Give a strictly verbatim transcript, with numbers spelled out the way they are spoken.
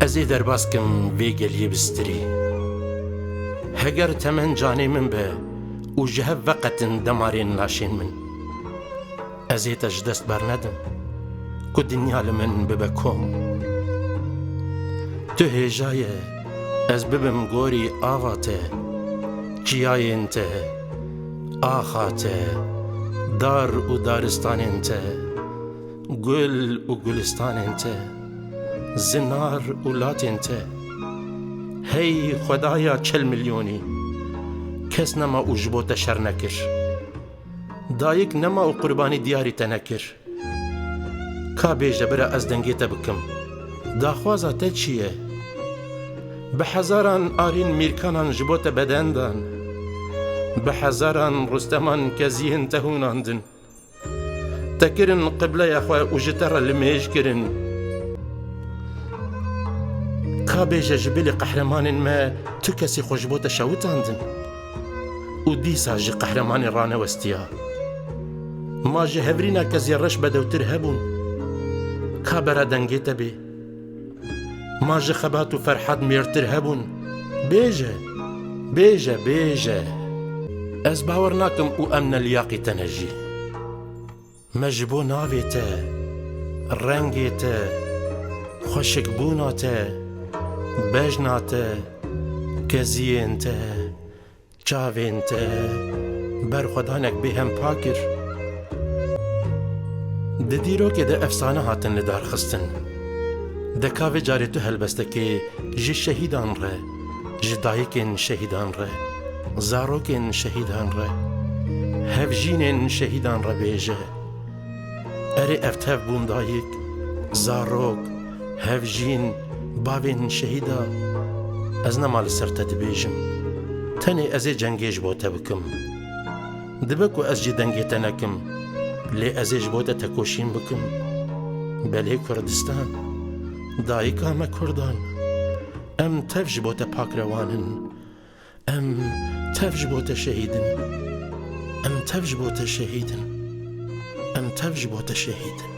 Ez ê derbas kim vê geliyê bistirî. Heger temen canê min be û ji hev veqetin demarên laşên min, ez ê te ji dest bernedim, ku dinya li min bibe kom. Tu hêja ye ez bibim gorî ava te, çiyayên te, axa te, dar û daristanên te, gul û gulistanên te, zinar û latên te. Hey Xwedaya çil milyonî, kes nema û ji bo te şer nekir. Dayik nema û qurbanî diyarî te nekir. Ka bêje bira ez dengê te bikim. Daxwaza te çi ye? Bi hezaran arîn mîrkanan ji bo te beden dan. Bi hezaran Rusteman keziyên te hûnandin. Te kirin qibleya xwe û ji te re limêj kirin. Ka bêje ji bilî qehremanên me tu kesî xwe ji bo te şewitandin û dîsa jî qehremanê ranewestiya. Ma ji hevrîna kezî reş bedewtir hebûn? Ka bera dengê te bê? Ma ji Xebat û Ferhad mêrtir hebûn? Bêje, bêje, bêje. Ez bawer nakim û em ne liyaqî te ne jî. Me ji bo navê te, rengê te, xweşikbûna te, bejna te, keziyên te, çavên te, berxwedanek bêhem pa kir. Di dîrokê de efsane hatin li dar xistin. De ka vê carê tu helbestekê ji şehîdan re, ji dayikên şehîdan re, zarokên şehîdan re, hevjînên şehîdan re bêje. Erê, ev tev bûn dayik, zarok, hevjîn, bavên şehîda, ez nema li ser te dibêjim. Tenê ez ê cengê ji bo te bikim. Dibe ku ez jî dengê te nekim, lê ez ê ji bo te tekoşîn bikim. Belê Kurdistan, dayika me Kurdan, em tev ji bo te pakrewan in. Em tev ji bo te şehîd in. Em tev ji bo te şehîd in. Em tev ji bo te şehîd in.